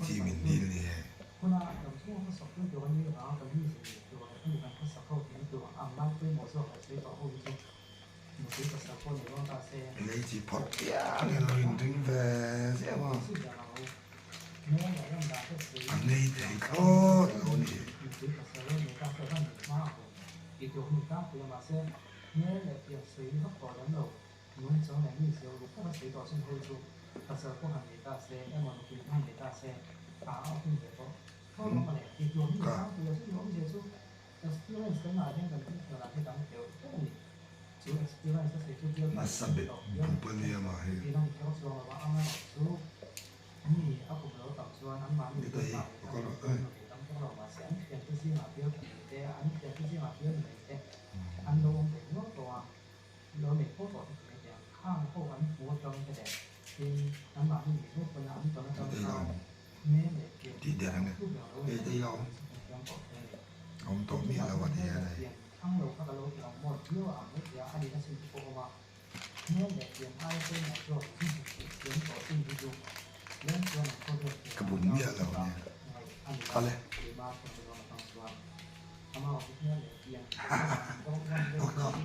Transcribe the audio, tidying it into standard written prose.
chi min dil ni e. Lei chi phawrh piang hian lo inring ve ziah maw? A nei thei thlawt lo a ni. Ka. Nasa bet bup a nia mah hi. Nita hi a kal rawh e. Tih der ang e. Hei te hi a awm. A awm tawh miah lo a ti hian hei. Ka bum miah lo a nia. Kal e. Hahaha.